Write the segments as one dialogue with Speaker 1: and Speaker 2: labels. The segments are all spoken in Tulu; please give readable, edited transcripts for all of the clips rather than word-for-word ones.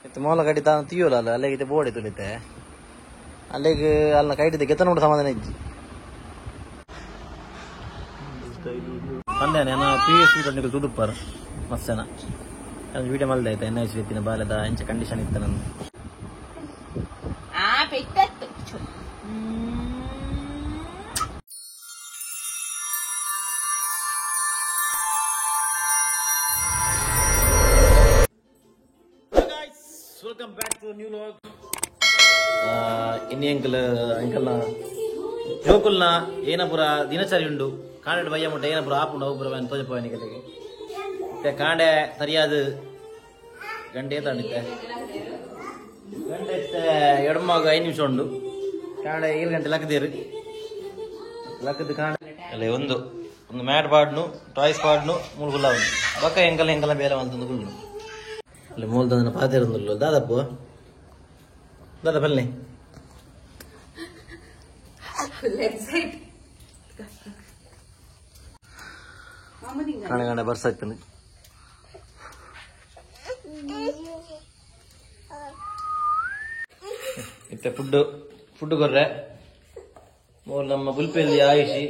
Speaker 1: ಇತ್ತೆ ಮೋಲ ಕಡಿ ತಾನು ತೀಯೋಲ ಅಲ್ಲ ಅಲ್ಲಿಗೆ ಇತ್ತೆ ಬೋರ್ಡ್ ತುಳಿತೆ ಅಲ್ಲಿಗೆ ಅಲ್ಲ ಕೈಟಿದೆ ಗೆತ್ತನ ಕೂಡ ಸಮಾಧಾನ ಇಜ್ಜಿ ಅಂದೇನೆ ನಾನು ಪಿ ಎಸ್ ಸಿ ತುದುಪ್ಪಾರ ಮಸ್ತ್ ಜನ ವೀಡಿಯೋ ಮಲ್ದ ಆಯ್ತಾ ಎನ್ I C ಇತ್ತಿನ ಬಾಲೆದ ಎಂಚ ಕಂಡೀಷನ್ ಇತ್ತ ನನ್ನ Welcome back to a new vlog. ಇನ್ನಿ ಅಂಕಲ್ ಅಂಕಲ್ನ ಜೋಕುಲ್ನ ಏನಪುರ ದಿನಚರಿ ಉಂಡು ಕಾಂಡೆ ಬಯ್ಯ ಮುಟ್ಟ ಏನಪುರ ಆಪುಂಡು ಅವು ಪುರ ತೋಜಪವನಿಗೆ ಮತ್ತೆ ಕಾಂಡೆ ಸರಿಯಾದ ಗಂಟೆ ತಾಂಡಿತ್ತೆ ಗಂಟೆ ಇತ್ತೆ ಎಡಮಾಗ 5 ನಿಮಿಷ ಉಂಡು ಕಾಂಡೆ 7 ಗಂಟೆ ಲಕ್ಕದೇರು ಲಕ್ಕದ ಕಾಂಡೆ ಅಲ್ಲೇ ಒಂದು ಒಂದು ಮ್ಯಾಟ್ ಪಾಡ್ನು ಟಾಯ್ಸ್ ಪಾಡ್ನು ಮೂರು ಗುಲ್ಲ ಉಂಡು ಬಕ್ಕ ಎಂಕಲ್ ಎಂಕಲ ಬೇರೆ ಅಂತಂದು ಗುಲ್ಲು ಅಲ್ಲಿ ಮೂಲದ ಪಾತಿರೊಂದುಲ್ಲ ದಾದಪ್ಪ ದಾದ ಬಲ್ಲೆ ಕಾಣೆ ಕಾಣೆ ಬರ್ಸ ಆಗ್ತಾನೆ ಇತ್ತೆ ಫುಡ್ ಫುಡ್ ಕೊರ್ರೆ ಮೂಲು ನಮ್ಮ ಬುಲ್ಪೆಯಲ್ಲಿ ಆಯುಷಿ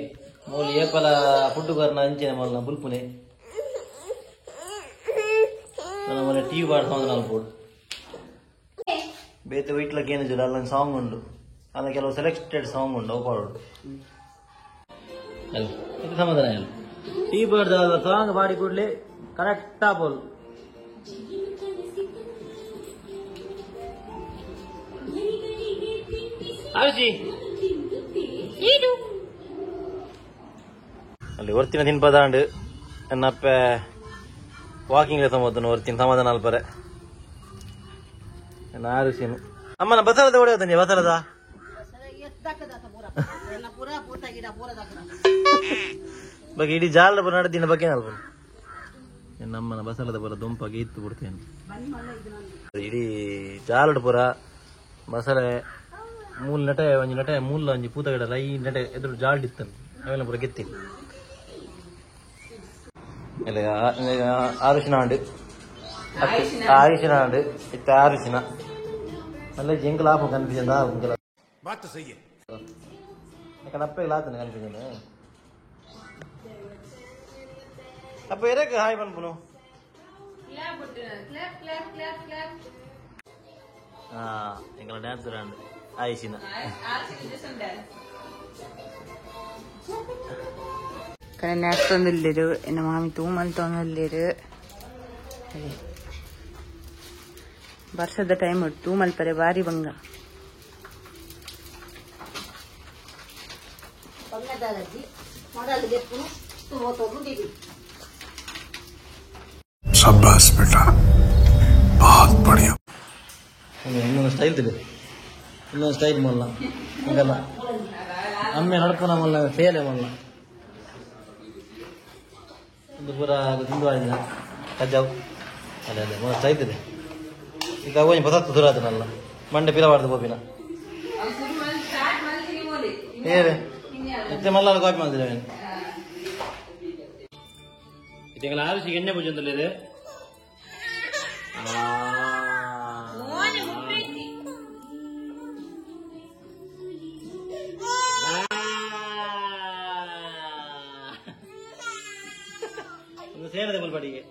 Speaker 1: ಮೂಲು ಏಪಲ ಫುಡ್ ಕೊರ್ನ ಅಂಚಿನ ಮೂಲ ಬುಲ್ಪುನೆ మన టీవీ పాడుతుంది నాలుగు ಬೇತೆ ವೈಟ್ಲಕ್ಕೆ ಏನು ಅಲ್ಲೊಂದು ಸಾಂಗ್ ಉಂಡು ಅಲ್ಲ ಕೆಲವು ಸೆಲೆಕ್ಟೆಡ್ ಸಾಂಗ್ ಉಂಡು ಅವು ಪಾಡೋಡು ಅಲ್ಲ ಇದು ಸಮಾಧಾನ ಇಲ್ಲ ಟಿವಿ ಪಾಡ್ದ ಸಾಂಗ್ ಪಾಡಿ ಕೂಡಲೇ ಕರೆಕ್ಟ್ ಆಪೋಲು ಆರುಷಿ ಅಲ್ಲಿ ಹೊರ್ತಿನ ತಿನ್ಪದಾಂಡು ನನ್ನಪ್ಪ ವಾಕಿಂಗ್ ಸಮೋದನು ಹೊರ್ತೀನಿ ಸಮಾಧಾನ ಅಲ್ಪರೆ ಆರುಷಿನು ಅಮ್ಮನ ಬಸರದ ಹೊಡೆಯೋದನ್ನಿ ಬಸರದ ಬಗ್ಗೆ ಇಡೀ ಜಾಲ ಪೂರ ನಡೆದಿನ ಬಗ್ಗೆ ಅಲ್ಪ ನಮ್ಮನ ಬಸರದ ಪೂರ ದೊಂಪಾಗಿ ಇತ್ತು ಬಿಡ್ತೇನೆ ಇಡೀ ಜಾಲಡ್ ಪೂರ ಬಸಳೆ ಮೂಲ ನಟೆ ಒಂಜಿ ನಟೆ ಮೂಲ ಒಂಜಿ ಪೂತ ಗಿಡ ಲೈ ನಟೆ ಎದುರು ಜಾಲ್ಡ್ ಇತ್ತನು ಅವೆಲ್ಲ ಪೂರ ಗೆತ್ತಿ ಆರುಷಿನ ಆಂಡು ಆಯುಷಿನ ಆಂಡು ಇತ್ತ ಆರುಷಿನ మళ్ళీ జింకలు ఆపం కనిపించిందా ఇక్కడ అప్పే లాతుంది కనిపించింది అప్ప ఎరక్ హాయ్ పనుపును ఎంగల డాన్స్ రాండు ఆయుషిన
Speaker 2: നേരത്തൊന്നുമില്ലൊരു എന്നെ മാമി തൂമൽത്തൊന്നുമില്ലൊരു ವರ್ಷದ ಟೈಮ್ ತೂಮಲ್ಪರೆ ಬಾರಿ ಬಂಗ
Speaker 3: शाबाश बेटा बहुत बढ़िया
Speaker 1: ಇನ್ನೊಂದು ಸ್ಟೈಲ್ ತಿಳಿ ಇನ್ನೊಂದು ಸ್ಟೈಲ್ ಮಲ್ಲ ಹಿಂಗಲ್ಲ ಅಮ್ಮೆ ನಡ್ಪುನ ಮಲ್ಲ ಫೇಲೆ ಮಲ್ಲ ಒಂದು ಪೂರ ತಿಂದು ಆಯ್ತು ಕಜ್ಜಾವು ಅದೇ ಅದೇ ಮಸ್ತ್ ಆಯ್ತದೆ ಈಗ ಒಂಜಿ ಬಸತ್ತು ದೂರ ಮಂಡೆ ಪಿಲವಾಡ್ದು ಗೋಪಿನ ಏರೆ ಇತ್ತೆ ಮಲ್ಲ ಕಾಪಿ ಮಾಡ್ದಿರ ಇದು ಆರುಷಿಗೆ ಎಣ್ಣೆ ಪೂಜೆ ಅಂತಲ್ಲ ಒಂದು ಸೇರಿದೆ ಬಲ್ಪಾಟಿಗೆ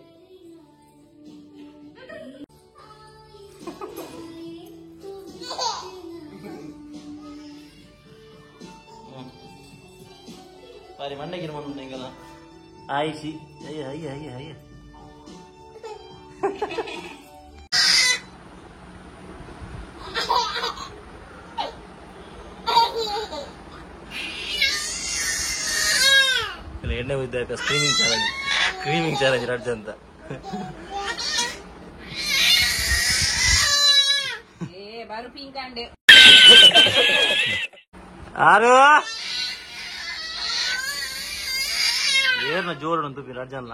Speaker 1: ಬಾರಿ ಮಂಡಗಿರ ಮಣ್ಣು ಹಿಂಗಲ್ಲ ಆಯಿಸಿ ಅಯ್ಯ ಅಯ್ಯ ಅಯ್ಯ ಅಯ್ಯ ಎಣ್ಣೆ ಉದ್ದ ಸ್ಕ್ರೀನಿಂಗ್ ಚಾಲೆಂಜ್ ಸ್ಕ್ರೀನಿಂಗ್ ಚಾಲೆಂಜ್ ರಾಜ್ಯ ಅಂತ ಆರು ಏರ್ನ ಜೋರು ಅಂತೂ ರಾಜಲ್ಲ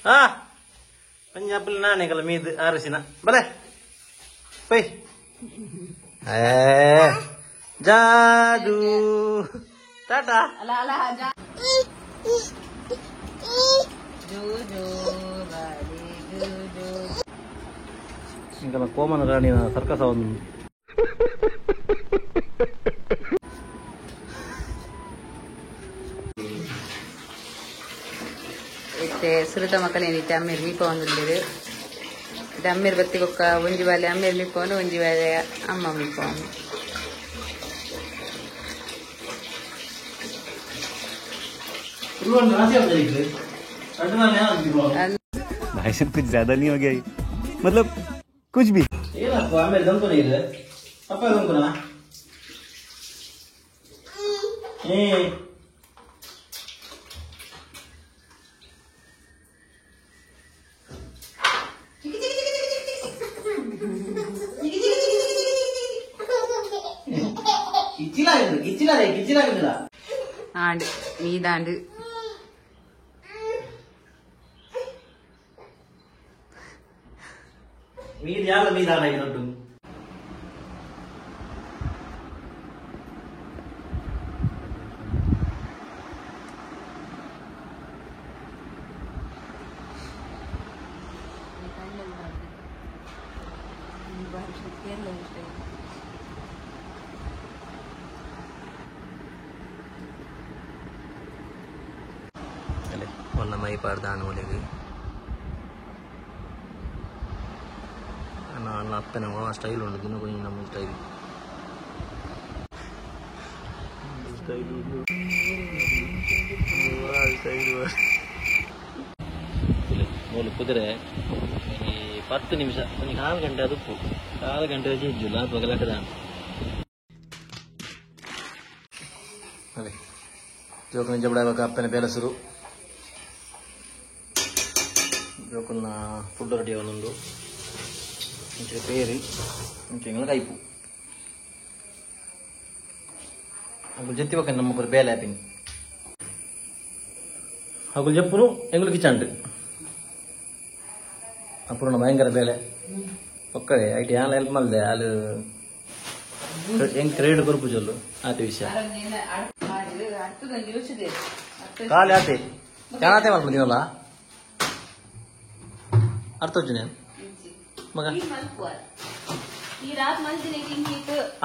Speaker 1: ಆ ಪಂಜಾಬ್ ನಾನೇ ಮೀದ್ ಆರುಸಿನ ಬಲೆ ಪೈ ಜಾದು ಟಾಟಾ ಕೋಮನ ರಾಣಿನ ಸರ್ಕಸ್ ಒಂದು
Speaker 2: ಇತ್ತೆ ಸುರುತ ಮಕ್ಕಳೇನಿತ್ತೆ ಅಮ್ಮೇರ್ ಮೀಪ ಒಂದುಲ್ಲೆರ್ ಇದು ಅಮ್ಮೇರ್ ಬತ್ತಿ ಬೊಕ್ಕ ಒಂಜಿ ಬಾಲೆ ಅಮ್ಮೇರ್ ಮೀಪವನು ಒಂಜಿ ಬಾಲೆ ಅಮ್ಮ ಮೀಪವನು
Speaker 3: भाई साहब कुछ ज्यादा नहीं हो गया ये? मतलब कुछ भी
Speaker 1: ಏನಪ್ಪ ಆಮೇಲೆ ದಂಪನ ಇದೆ ಅಪ್ಪ ದಂಪನ ಏ
Speaker 2: ಆಂಡ್ ಮೀದಾಂಡ್
Speaker 1: ಮೀದ್ ಯಾರ ಮೀದಾಂಡ ಇನ್ನೊಟ್ಟು ಅಲ್ಲೇ ಒಲ್ಲ ಮೈ ಪಾಡ್ದಾಣ ಒಲೆಗೆ ಅಲ್ಲ ಅಪ್ಪನ ಸ್ಟೈಲ್ ಉಂಟು ದಿನ ಕೊಂಚ ನಮ್ಮ ಸ್ಟೈಲ್ ಸ್ಟೈಲ್ ಮೂಲು ಕುದುರೆ ಈ 10 ನಿಮಿಷ ಒಂದು 4 ಗಂಟೆ ಅದು 4 ಗಂಟೆ ಜಿಜ್ಜುಲ್ಲ ಅದು ಬಗಲಕದ ಅದೇ ಜೋಕನ ಜಬಡ ಅಪ್ಪನ ಬೇಲಸರು ಜೋಕನ ಫುಡ್ ರೆಡಿ ಒಂದೊಂದು ಇಂಚೆ ಪೇರು ಇಂಚೆ ಎಂಗಳ ಕೈಪು ಅಗುಲ್ ಜೊತೆ ಬಕ್ಕ ನಮ್ಮ ಬೇಲೆ ಆಪಿನಿ ಅಗುಲ್ ಜಪ್ಪುನು ಎಂಗಳಿಗೆ ಕಿಚಾಂಡು ಅಪೂರ್ಣ ಭಯಂಕರ ಬೇಲೆ ಒಕ್ಕಡೆ ಐಟ್ ಯಾನ್ ಹೆಲ್ಪ್ ಮಲ್ದೆ ಅಲ್ಲಿ ಹೆಂಗ್ ಕ್ರೆಡಿಟ್ ಕೊರ್ಪು ಚೊಲ್ಲು ಆತ ವಿಷಯ ಖಾಲಿ ಆತೆ ಯಾನಾತೆ ಮಲ್ಪುದಿನಲ್ಲ ಅರ್ಥ ನಾನು ಮಗ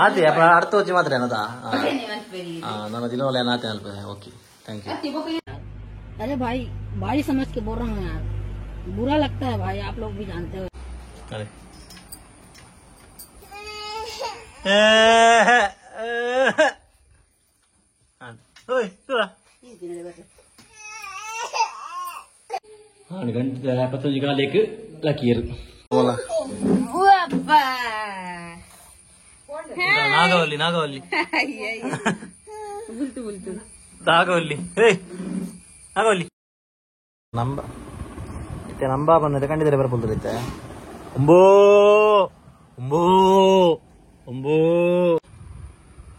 Speaker 1: ಆತೆ ಅಪ್ಪ ಅರ್ಥ వచ్చి ಮಾತ್ರ ಏನದಾ ನನ್ನ ದಿನವಲ್ಲ ಏನಾತೆ ಅಲ್ಪ ಓಕೆ thank you.
Speaker 4: अरे भाई भाई समझ के बोल रहा हूँ यार, बुरा लगता है भाई, आप लोग भी जानते हो।
Speaker 1: अरे ಗಂಟೆ ಪತ್ತೊಂಜಿ ಕಾಲೇಕ್ ಲಕ್ಕೀರು ನಾಗವಲ್ಲಿ ನಾಗವಲ್ಲಿ ನಾಗವಲ್ಲಿ ನಾಗವಲ್ಲಿ ನಂಬ ಇತ್ತೆ ನಂಬ ಬಂದರೆ ಕಂಡಿದ್ದಾರೆ ಬರಬಹುದು ಇತ್ತೆ ಅಂಬೋ ಅಂಬೋ ಅಂಬೋ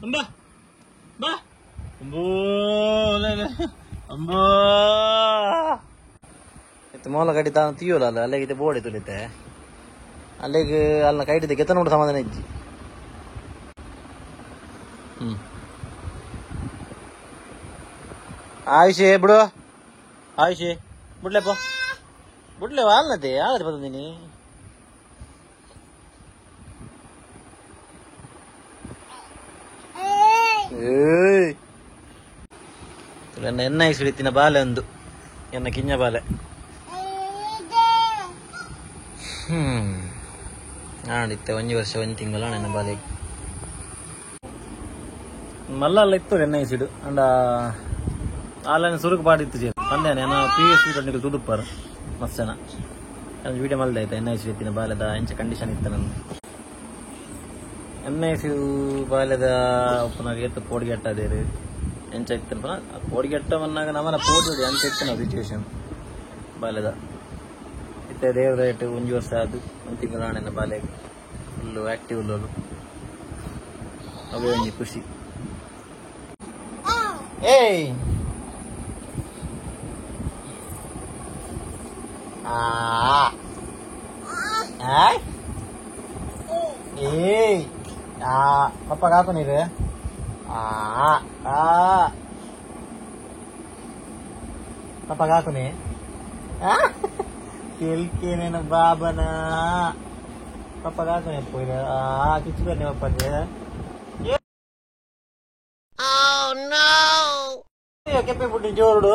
Speaker 1: ಅಂಬಾ ಬಾ ಅಂಬೋ ಅಂಬೋ ಇತ್ತೆ ಮೋಲ ಕಡಿ ತಾನು ತೀಯೋಲ್ಲ ಅಲ್ಲ ಅಲ್ಲಿಗೆ ಇತ್ತೆ ಬೋರ್ಡ್ ತುಲಿತೆ ಅಲ್ಲಿಗೆ ಅಲ್ಲ ಕೈಟಿದ್ದೆ ಗೆತ್ತ ನೋಡು ಸಮಾಧಾನ ಇಜ್ಜಿ. ಆಯುಷೆ ಬಿಡು ಆಯುಷೆ ಬಿಡ್ಲೆಪ್ಪ ಬಿಡ್ಲೆ ಅಲ್ಲದೆ ಯಾವ್ದು ಬಂದಿನಿ ಎನ್ನ ಎನ್ನ ಹಿಡಿತಿನ ಬಾಲೆ ಒಂದು ಎನ್ನ ಕಿಂಜ ಬಾಲೆ. ಆಡಿತ್ತೆ ಒಂಜಿ ವರ್ಷ ಒಂಜಿ ತಿಂಗಳ ಎನ್ನ ಬಾಲೆ ಮಲ್ಲ ಇತ್ತು ಎನ್ನ ಇಸಿಡು ಅಂಡ ಆನ್ಲೈನ್ ಸುರುಕು ಪಾಡಿತ್ತು ಚೇರು ಅಂದೇನೆ ನಾನು ಪಿ ಎಸ್ ಸಿ ತುದುಪ್ಪಾರು ಮಸ್ತ್ ಜನ ವೀಡಿಯೋ ಮಲ್ದೆ ಆಯ್ತು ಎನ್ I C ಇತ್ತಿನ ಬಾಲೆದ ಎಂಚ ಕಂಡೀಷನ್ ಇತ್ತು ನನ್ನ ಎನ್ I C ಬಾಲೆದ ಉಪ್ಪನಾಗ ಎತ್ತು ಪೋಡಿಗೆಟ್ಟದೇರು ಎಂಚ ಇತ್ತನಪ್ಪ ಪೋಡಿಗೆಟ್ಟ ಮನ್ನಾಗ ನಮ್ಮನ ಪೋಡಿ ಎಂಚ ಇತ್ತು ಸಿಚುವೇಶನ್ ಬಾಲೆದ ಇತ್ತೆ ದೇವ್ರ ರೇಟ್ ಒಂಜಿ ವರ್ಷ ಅದು ಒಂದು ತಿಂಗಳ ಹಣ ಬಾಲೆ ಫುಲ್ಲು ಆಕ್ಟಿವ್ ಉಳ್ಳೋಳು ಅವೇ ಒಂಜಿ ಖುಷಿ. ಏಯ್ ಆ ಏಯ್ ಆ ಪಪ್ಪ ಕಾಕು ನೀರು ಆ ಆ ಪಪ್ಪ ಕಾಕುನಿ ತೆಲ್ಕೇನೇನು ಬಾಬನ ಪಪ್ಪ ಕಾಕುನಿ ಪೋಯ್ದ ಆ ಕಿಚ್ಚು ಬರ್ನಿ ಪಪ್ಪಗೆ ಕೆಪ್ಪೆ ಪುಟ್ಟಿ ಜೋರುಡು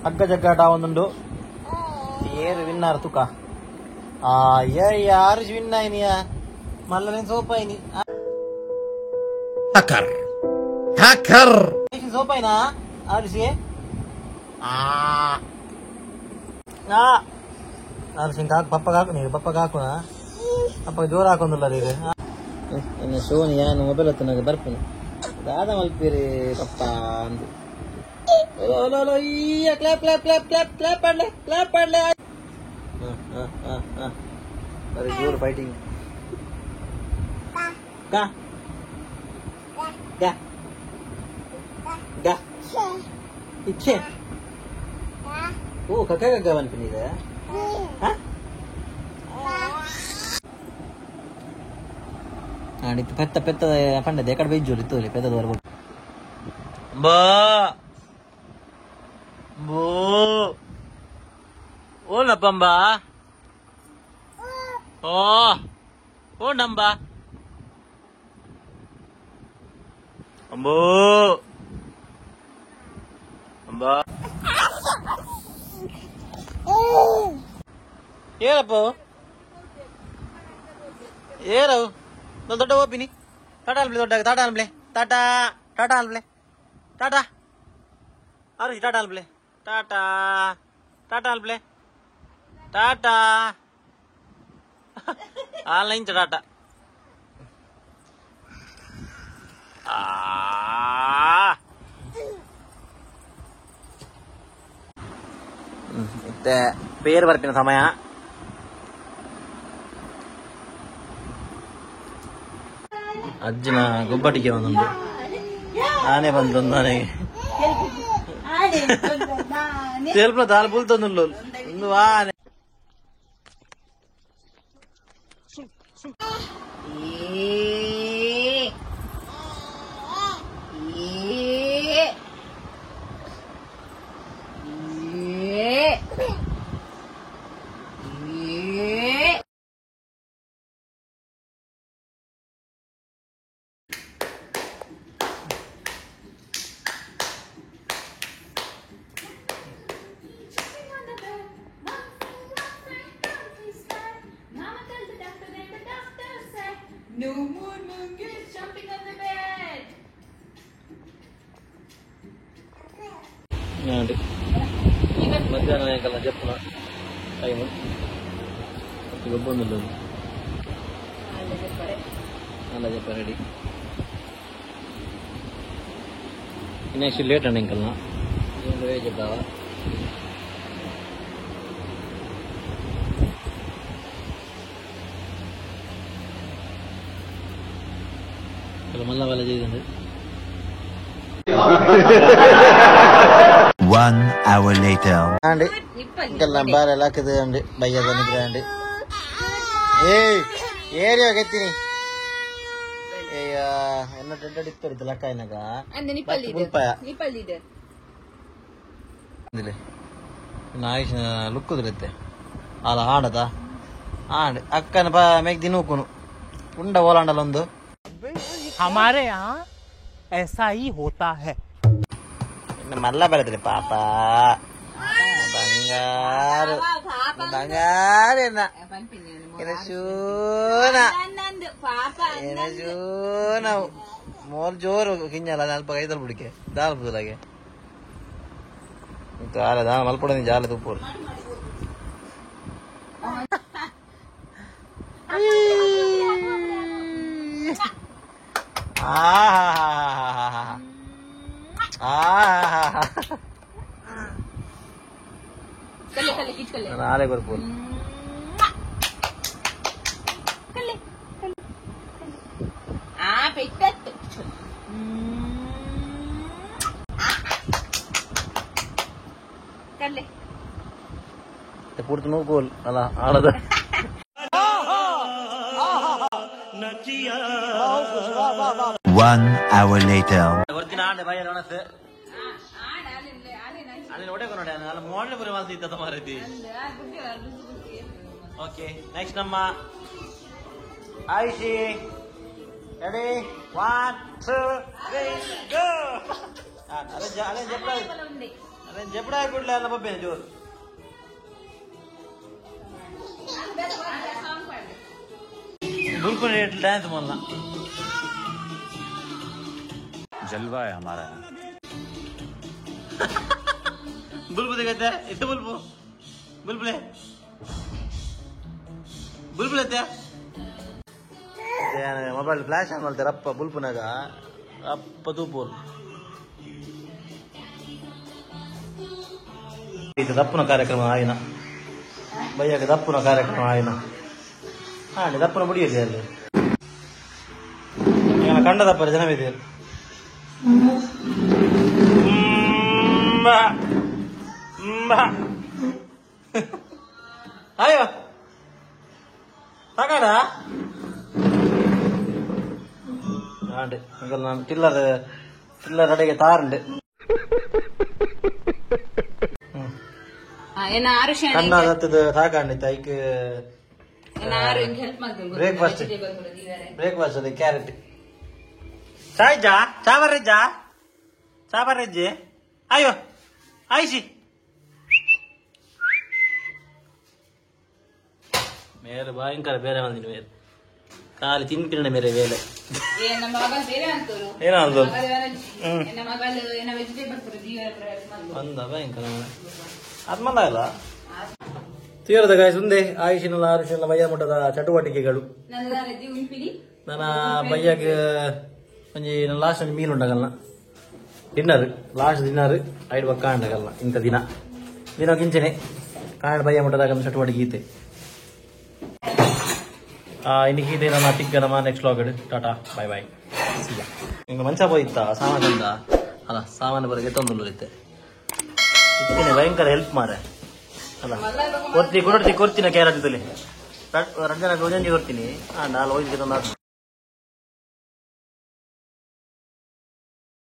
Speaker 1: ಹಗ್ಗ ಜಗ್ಗಾಟ ಒಂದುಂಡು ಏರು ವಿನ್ನಾರ್ ತುಕ ಆ ಯಾರು ವಿನ್ ಆಯ್ನಿಯ ಮಲ್ಲ ಸೋಪ್ ಆಯ್ನಿ
Speaker 5: ಹ್ಯಾಕರ್ ಹ್ಯಾಕರ್
Speaker 1: ಸೋಪ್ ಆಯ್ನಾ ಆರುಷಿ ಆರುಷಿ ಕಾಕು ಪಪ್ಪಗೆ ಹಾಕು ನೀರು ಪಪ್ಪಗೆ ಹಾಕುನ ಪಪ್ಪ ಜೋರು ಹಾಕೊಂದಿಲ್ಲ ರೀ ಇನ್ನು ಸೋನಿ ಯಾನು ಮೊಬೈಲ್ ಹೊತ್ತನಾಗ ಬರ್ಪುನು ದಾದ ಮಲ್ಪಿರಿ ಪಪ್ಪ ಅಂದು clap clap clap clap clap ಪಾಡ್ಲೆ clap ಪಾಡ್ಲೆ ಬರೀ ಜೋರು ಫೈಟಿಂಗ್ ಗಾ ಗಾ ಗಾ ಇಚ್ಛೆ ಓ ಕಕ್ಕ ಕಕ್ಕ ಅನ್ಪಿನಿದೆ ಇತ್ತು ಪೆತ್ತ ಪೆತ್ತ ಪಂಡದೆ ಎಕಡೆ ಬೈಜೋಲಿ ತೋಲಿ ಪೆತ್ತದವರೆಗೂ ಬಾ ಬೋ ಓನಪ್ಪಂಬ ಓ ಓನಂಬ ಅಂಬೋ ಅಂಬಾ ಏನಪ್ಪ ಏರವು ದೊಡ್ಡ ಓಪಿನಿ ಟಾಟಾ ಅನ್ಪ್ಲೆ ದೊಡ್ಡ ಟಾಟಾ ಅನ್ಪ್ಲೆ ಟಾಟಾ ಟಾಟಾ ಅನ್ಪ್ಲೆ ಟಾಟಾ ಆರು ಟಾಟಾ ಅನ್ಪ್ಲೆ ಟಾಟಾ ಟಾಟಾ ಅನ್ಪ್ಲೆ ಟಾಟಾ ಆನ್ಲೈನ್ ಟಾಟಾ ಇತ್ತೆ ಪೇರ್ ಬರ್ಪಿನ ಸಮಯ ಅಜ್ಜಿನ ಗೊಬ್ಬಟಿಗೆ ಒಂದೊಂದು ನಾನೇ ಬಂದು ನನಗೆ ಸ್ವಲ್ಪ ದಾಲ್ ಬುಲ್ತೊಂದುಲ್ಲು ಒಂದು ಆನೆ
Speaker 2: No more monkeys jumping on the bed.
Speaker 1: ಮಧ್ಯಾಹ್ನ ಎಂಕಲ್ನ ಜಪ್ಪುನ ಟೈಮ್ ಗೊಬ್ಬೊಂದುಲ್ಲ ಅಲ್ಲ ಜಪ್ಪ ರೆಡಿ ಇನ್ನು ಲೇಟ್ ಅಂಡ ಎಂಕಲ್ನ ಜಪ್ಪಾವ ಮಲ್ಲ ಬಲ ചെയ്തുണ്ട്
Speaker 6: 1 hour later.
Speaker 1: అండి ఇంకా బాగా లాక్కుது అండి భయ్య నిద్ర అండి ಏಯ್ ಏರಿಯಾ ಗೆತ್ತೀನಿ ಅಯ್ಯ ಎನ್ನ ಟೆಡ್ ಇತ್ತು ಲಕ್ಕ అయినాక ಮುಲ್ಪಾಯ ನಾಯಿಷ್ ಲುಕ್ಕುದಿರುತ್ತೆ ಅಲ್ಲ ಆಡದ ಆಂಡ್ ಅಕ್ಕನ ಪಾ ಮೇಗ್ ದಿನೂಕುನು ಉಂಡ ಓಲಾಂಡಲೊಂದು
Speaker 7: हमारे यहाँ ऐसा ही होता है।
Speaker 1: ಮಲ್ಲ ಬರದ್ರಿ ಪಾಪ ಬಂಗಾರು ಬಂಗಾರ ಮೋಲ್ ಜೋರು ಕಿಂಜಲ ಅಲ್ಪ ಕೈತಲ್ ಬಿಡಿಕೆ ದಾಲ್ ಬುದಲಾಗೆ ಜಾಲ ದಾನ ಮಲ್ಪಡ ಜಾಲ ತುಪ್ಪೂರು ನಾಳೆ ಬರ್ಬೋದು
Speaker 2: ಕಲ್ಲೆ
Speaker 1: ಪೂರ್ತಿ ನೂಕೋಲ್ ಅಲ್ಲ ಆಳದ
Speaker 5: One hour later.
Speaker 1: ಹೊರ್ತಿನ ಆಂಡೆ ಬಯ್ಯ ಒಣಸು ಅಲ್ಲಿ ನೋಡೇ ನೋಡಿ ಅಲ್ಲ ಮೋಡ್ಲೆ ಪುರಿ ಮಾಲ್ತಿ ಮಾರೈತಿ. ಓಕೆ ನೆಕ್ಸ್ಟ್ ನಮ್ಮ ಆಯುಷಿ. ರೆಡಿ 1 2 3 ಗೋ. ಅರೆ ಜಪಡ ಅರೆ ಜಪಡ ಬಿಡ್ಲ ಅಲ್ಲ ಬಬ್ಬೆ ಜೋರು. ಬಿಲ್ಕುಲ್ ಡ್ಯಾನ್ಸ್ ಮಾಡಲ್ಲ.
Speaker 3: जलवा है हमारा।
Speaker 1: बुलबुल देखते हैं इसे बुलबुल बुलबुले बुलबुल है मोबाइल फ्लैश आन ಮಾಡ್ತಾರೆ ಅಪ್ಪ ಬುಲ್ಪುನಾಗ ಅಪ್ಪ ತೂಪೋಲ್ ಇದು ದಪ್ಪನ ಕಾರ್ಯಕ್ರಮ ಆಯ್ನ ಬಯ್ಯಾಗ ದಪ್ಪನ ಕಾರ್ಯಕ್ರಮ ಆಯ್ನ ಹಾಂ ದಪ್ಪನ ಮುಡಿಯಿದೆ ಅಲ್ಲಿ ಕಂಡದಪ್ಪರ ಜನವಿದೆ. ಅಯ್ಯೋ ತಗಡ ನಾನು ಟಿಲ್ಲರ್ ಟಿಲ್ಲರ್ ಅಡಿಗೆ ತಾರುಂಡು. ಕಣ್ಣ ಹತ್ತದ ಸಾಕಾಂಡಿತ್ತು ಐಕ್ ಬ್ರೇಕ್ಫಾಸ್ಟ್ ಬ್ರೇಕ್ಫಾಸ್ಟ್ ಅದೇ ಕ್ಯಾರೆಟ್ ಚಾಯ್ ಜಾ ಚಾ ಬರ್ರೆಜ್ಜಾ ಚಾ ಬರ್ರೆಜ್ಜೆ ಅಯ್ಯೋ ಆಯ್ಸಿ ಮೇರೆ ಭಯಂಕರ ಬೇರೆ ಬಂದಿನಿ ಮೇರೆ ಖಾಲಿ ತಿನ್ಪಿನ ಮೇರೆ ಬೇಲೆ ಏನಂತ ಬಂದ ಭಯಂಕರ ಅದು ಇಲ್ಲ ತೀರದ ಗಾಯಸ್ ಒಂದೇ ಆಯುಷಿನಲ್ಲ ಆರುಷಿನಲ್ಲ ಬಯ್ಯ ಮಟ್ಟದ ಚಟುವಟಿಕೆಗಳು. ನನ್ನ ಬಯ್ಯಾಗ ಒಂಜಿ ಲಾಸ್ಟ್ ಒಂಜಿ ಮೀನು ಉಂಡಗಲ್ಲ ಡಿನ್ನರ್ ಲಾಸ್ಟ್ ಡಿನ್ನರ್ ಐಡ್ ಬಕ್ಕ ಉಂಡಗಲ್ಲ ಇಂಥ ದಿನ ದಿನ ಕಿಂಚನೆ ಕಾಂಡ ಬಯ್ಯ ಮಟ್ಟದಾಗ ಚಟುವಟಿಕೆ ಈತೆ. ಇನ್ನಿಗೆ ಇದೆ ನಮ್ಮ ತಿಕ್ಕ ನಮ್ಮ next vlog. Tata bye bye ಸಿಯಾ. ನಿಂಗೆ ಮಂಚ ಪೋಯಿತ್ತ ಸಾಮಾನು ಅಲ್ಲ ಸಾಮಾನು ಬರಗೆ ತೊಂದರೆ ಇತ್ತೆ ಇತ್ತೇನೆ ಭಯಂಕರ ಹೆಲ್ಪ್ ಮಾರೆ ಅಲ್ಲ ಕೊರ್ತಿ ಕೊಡ್ತಿ ಕೊಡ್ತೀನಿ ಕ್ಯಾರೆಟ್ ತುಲಿ ರಂಜನ ಒಂಜಿ ಕೊಡ್ತೀನಿ. ಹಾಂ ನಾನು ಹೋಗಿ ತಂದು.